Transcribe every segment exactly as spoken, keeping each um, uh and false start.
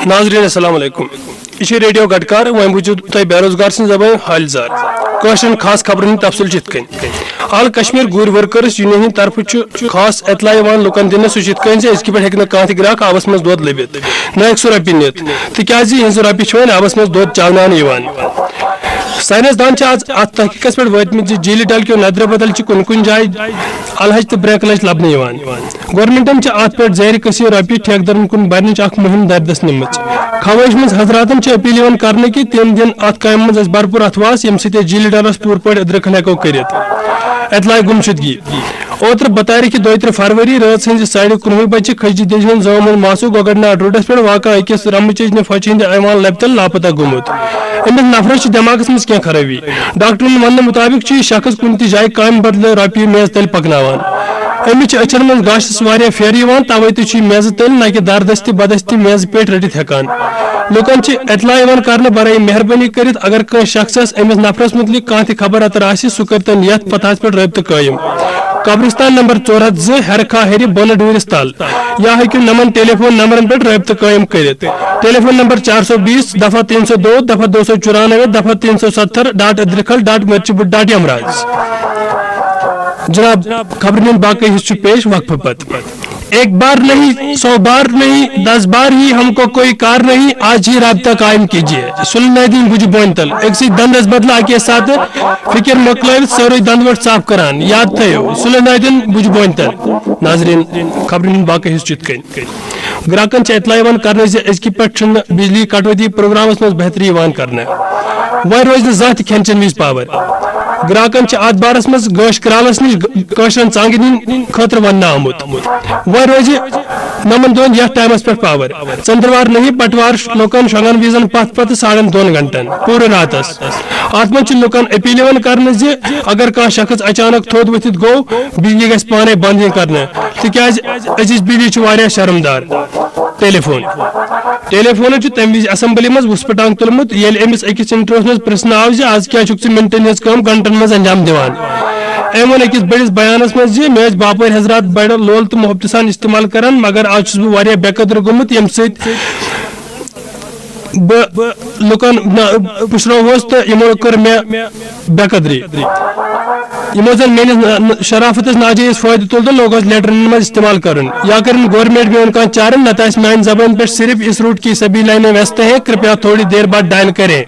ناظرین، السلام علیکم۔ یہ چھُ ریڈیو گٹکار، وۄنۍ بوٗزِو تُہۍ بے روزگار سٕنٛز زبٲنۍ حٲلۍ زار۔ کٲشرٮ۪ن خاص خبرن ہُنٛد تفصیل چھُ یِتھ کٔنۍ۔ آل کشمیر گوٗرۍ ورکرس یونینہِ طرفہٕ چھُ خاص اطلاع یِوان لُکن دِنہٕ، سُہ چھُ یِتھ کٔنۍ زِ أزکہِ پٮ۪ٹھ ہٮ۪کہِ نہٕ کانٛہہ تہِ گراکھ آبس منٛز دۄد لٔبِتھ، نہ ہیٚکہِ سُہ رۄپیہِ نِتھ، تِکیازِ یِہنٛزٕ رۄپیہِ چھِ وۄنۍ آبس منٛز دۄد چاوناونہٕ یِوان۔ ساینس دان چھِ آز اتھ تحقیقس پٮ۪ٹھ وٲتمٕتۍ زِ جیٖلہِ ڈل کیو ندرٕ بدل چھِ کُنہِ کُنہِ جایہِ الہج تہٕ برٛینٛکہٕ لَچہِ لبنہٕ یِوان۔ گورنمنٹن چھِ اتھ پٮ۪ٹھ زیر کثیر رۄپیہِ ٹھیکہٕ دارن کُن برنٕچ اکھ مُہِم دردس نِمٕژ۔ خواہش منٛز حضراتن چھِ اپیل یِوان کرنہٕ کہِ تِم دِن اتھ کامہِ منٛز اسہِ بھرپور اتھواس، ییٚمہِ سۭتۍ أسۍ جیٖلہِ ڈلس پوٗرٕ پٲٹھۍ أدرکھن ہٮ۪کو کٔرِتھ۔ اطلاع گمشدگی۔ اوترٕ بتارِ کہِ دۄیہِ ترٕہ فروری رٲژ ہٕنٛزِ ساڑِ کُنوُہ بجہِ کھٔجہِ دِجہِ ہُنٛد زامُت ماسوٗ گۄگرناگ روڈس پٮ۪ٹھ واقع أکِس رمہٕ چیچنہِ پھۄچہِ ہٕنٛدِ ایوان لبہِ تل لاپتہ گوٚمُت۔ أمِس نفرس چھِ دٮ۪ماغس منٛز کینٛہہ خرٲبی۔ ڈاکٹرن وننہٕ مُطابق چھُ یہِ شخص کُنہِ تہِ جایہِ کامہِ بدلہٕ رۄپیہِ میز تلہِ پکناوان۔ أمِس چھِ أچھن منٛز گاشس واریاہ پھیرٕ یِوان، توے تہِ چھُ یہِ میزٕ تٔلۍ نہ کہِ دردستہِ بدستہِ میزٕ پیٹھ رٔٹِتھ ہٮ۪کان۔ لوٗکن چھِ اطلاع یِوان کرنہٕ برٲے مہربٲنی کٔرِتھ اگر کٲنٛسہِ شخصس أمِس نفرس مُتعلق کانٛہہ تہِ خبر اتر آسہِ، سُہ کٔرتن یتھ پتہس پٮ۪ٹھ رٲبطہٕ قٲیِم۔ قبرستان نمبر ژور ہتھ زٕ، ہیرکھا ہیرِ بۄنہٕ ڈوٗرِس تل، یا ہیٚکِو نمن ٹیلی فون نمبرن پٮ۪ٹھ رٲبطہٕ قٲیِم کٔرِتھ۔ ٹیلی فون نمبر چار سو بیس، دفعہ تین سو دو، دفعہ دو سو چورانوے، دفعہ تین سو ستر، ڈاٹ ادرکھل، ڈاٹ مرچی بُٹ، ڈاٹ یمراج۔ جناب، خبرن ہُنٛد باقٕے حصہٕ چھُ پیش وقفہٕ پتہٕ۔ ایک بار نہیں، سو بار نہیں، دس بار ہی ہم کو کوئی کار نہیں، آج ہی رابطہ قائم کیجیے۔ سُلہٕ نادیٖن بُجہِ بونہِ تل، أکسٕے دندس بدلہٕ اکے ساتہٕ، فکر مۄکلٲوِتھ سٲرٕے دند وٹھ صاف کران۔ یاد تھٲیِو، سُلہٕ نادیٖن بُجہِ بونہِ تل۔ ناظرین، خبرن ہُنٛد باقٕے حصہٕ چھُ یِتھ کٔنۍ۔ گراکن چھِ اطلاع یِوان کرنہٕ زِ أزکہِ پٮ۪ٹھ چھُنہٕ بجلی کٹوتی پروگرامس منٛز بہتری یِوان کرنہٕ۔ وۄنۍ روزِ نہٕ زانٛہہ تہِ کھٮ۪ن چٮ۪ن وِزِ پاور۔ گراکن چھِ اتھ بارس منٛز گٲش کرالس نِش گ-، کٲشرٮ۪ن ژانگہِ دِنہٕ خٲطرٕ وننہٕ آمُت۔ وۄنۍ روزِ نَمَن دۄہن یتھ ٹایمس پٮ۪ٹھ پاور۔ ژندروار نہیں، بٹوار ش-، لوکن شۄنگن وِزن پتھ پتہٕ ساڑن دۄن گھنٹن پوٗرٕ راتس۔ اتھ منٛز چھِ لوکن اپیل یِوان کرنہٕ زِ اگر کانٛہہ شخص اچانک تھوٚد ؤتھِتھ گوٚو، بجلی گژھِ پانے بند یِنۍ کرنہٕ، تِکیازِ أزِچ بجلی چھِ واریاہ شرمدار۔ ٹیلی فون۔ ٹیلی فونن چھُ تَمہِ وِزِ اسمبلی منٛز وُژھ پٹانگ تُلمُت، ییٚلہِ أمِس أکِس انٹرویوَس منٛز پرژھنہٕ آو زِ آز کیٛاہ چھُکھ ژٕ منٹن ہٕنٛز کٲم گھنٹن منٛز انجام دِوان۔ أمۍ ووٚن أکِس بٔڑِس بیانَس منٛز زِ مےٚ ٲسۍ باپٲرۍ حضرات بڑٕ لول تہٕ محبتہٕ سان استعمال کران، مگر آز چھُس بہٕ واریاہ بے قدر گوٚمُت، ییٚمہِ سۭتۍ بہٕ لُکن نہ پُشرووُس تہٕ یِمو کٔر مےٚ بے قدری۔ یِمو زن میٲنِس ن-، ن-، شرافتس ناجٲیز فٲیدٕ تُل تہٕ لوگُس لیٹرن منٛز استعمال کرُن۔ یا کرن گورنمنٹ میون کانٛہہ چارٕ، نتہٕ آسہِ میانہِ زبٲنۍ پٮ۪ٹھ صرف اس روٹ کی سبھی لائنیں ویست ہیں، کرپیا تھوڑی دیر بعد ڈائل کریں۔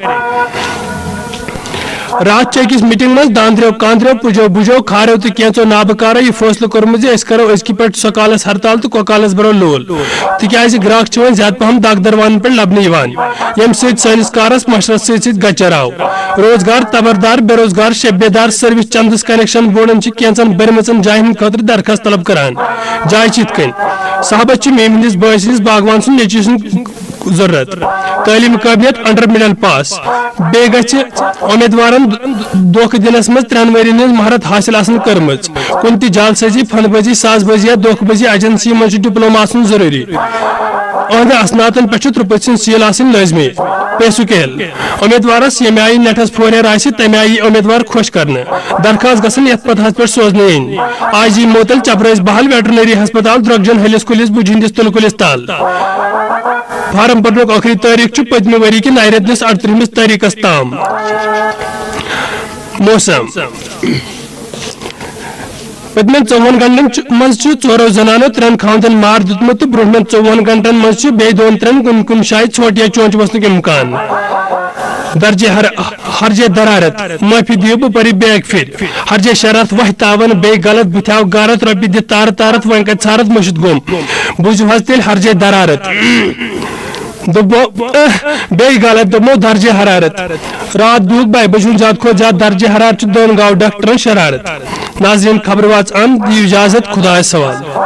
راتھ چھِ أکِس میٹنگ منٛز داندریو کاندریو، پُجو بُجو، کھاریو تہٕ کینٛژو نابکارو یہِ فٲصلہٕ کوٚرمُت زِ أسۍ کرو أزکہِ پٮ۪ٹھ سۄ کالس ہرتال تہٕ کۄکالس برو لول، تِکیازِ گراکھ چھِ وۄنۍ زیادٕ پہم داغدر وانن پٮ۪ٹھ لبنہٕ یِوان، ییٚمہِ سۭتۍ سٲنِس کارس مشرس سۭتۍ سۭتۍ گژھِ چراو۔ روزگار تبردار، بے روزگار شب بیدار سروس چندس کنیکشن بورڈن چھِ کینٛژن بٔرمٕژن جاین ہٕنٛدِ خٲطرٕ درخواست طلب کران۔ جاے چھِ یِتھ کٔنۍ، صاحبس چھِ میمہِ ہٕنٛدِس بٲے سٕنٛدِس باغوان سُنٛد نیٚچوِ سُنٛد ضرورت۔ تعلیمی قٲبلیت انڈر مڈل پاس۔ بیٚیہِ گژھِ امیدوارن دھوکہٕ دِنس منٛز ترٛٮ۪ن ؤرین ہٕنٛز مہارت حٲصِل آسٕنۍ کٔرمٕژ۔ کُنہِ تہِ جعل سٲزی، پھنٛد بٲزی، ساز بٲزی یا دھوکہٕ بٲزی ایجنسی منٛز چھُ ڈپلوما آسُن ضروٗری۔ أہنٛدِ اسنادن پٮ۪ٹھ چھُ ترٛپٔتۍ سٕنٛز سیٖل آسٕنۍ لٲزمی۔ پے سکیل۔ امیدوارس ییٚمہِ آیہِ نیٹس پھوریر آسہِ، تَمہِ آیہِ یی امیدوار خۄش کرنہٕ۔ درخواست گژھن یتھ پتہس پٮ۪ٹھ سوزنہٕ یِنۍ۔ آی جی موتل، چپرٲسۍ بحل، ویٹرنری ہسپتال، درۄگجن ہلِس کُلِس، بُجہِ ہٕنٛدِس تُلہٕ کُلِس تل۔ فارم بھرنُک ٲخری تٲریخ چھُ پٔتمہِ ؤری کہِ نَیہِ رٮ۪تہٕ کِس اَرترٕہمِس تٲریخس تام۔ موسم۔ پٔتمٮ۪ن ژوٚوُہن گھنٹن چھُ، منٛز چھُ ژورو زنانو ترٛٮ۪ن خاوندن مار دیُتمُت تہٕ برٛونٛہمٮ۪ن ژوٚوُہن گھنٹن منٛز چھُ بیٚیہِ دۄن ترٛٮ۪ن کُنہِ کُنہِ جایہِ ژھۄٹھ یا چونچہِ وسنُک امکان۔ درجہ حر-، حرجہ درارت، معافی دِیِو بہٕ پرٕ بیٚیہِ اکہِ پھِرِ۔ حرجہ شرارت وہہِ تاون، بیٚیہِ غلط بٕتھِ آو غارت، رۄپیہِ دِتھ تارٕ تارت، وۄنۍ کتہِ ژھارت مٔشِتھ گوٚم۔ بوٗزِو حظ تیٚلہِ حرجہ درارت۔ دوٚپمو، اہ، بیٚیہِ غلط، دوٚپمو درجہ حرارت۔ راتھ دُہُک بَہہِ بجہِ ہُنٛد زیادٕ کھۄتہٕ زیادٕ درجہ حرارت چھُ دۄن گاو ڈاکٹرن شرارت۔ ناظرین، خبرٕ واژ اند، دِیِو اجازت، خدایس حوالہٕ۔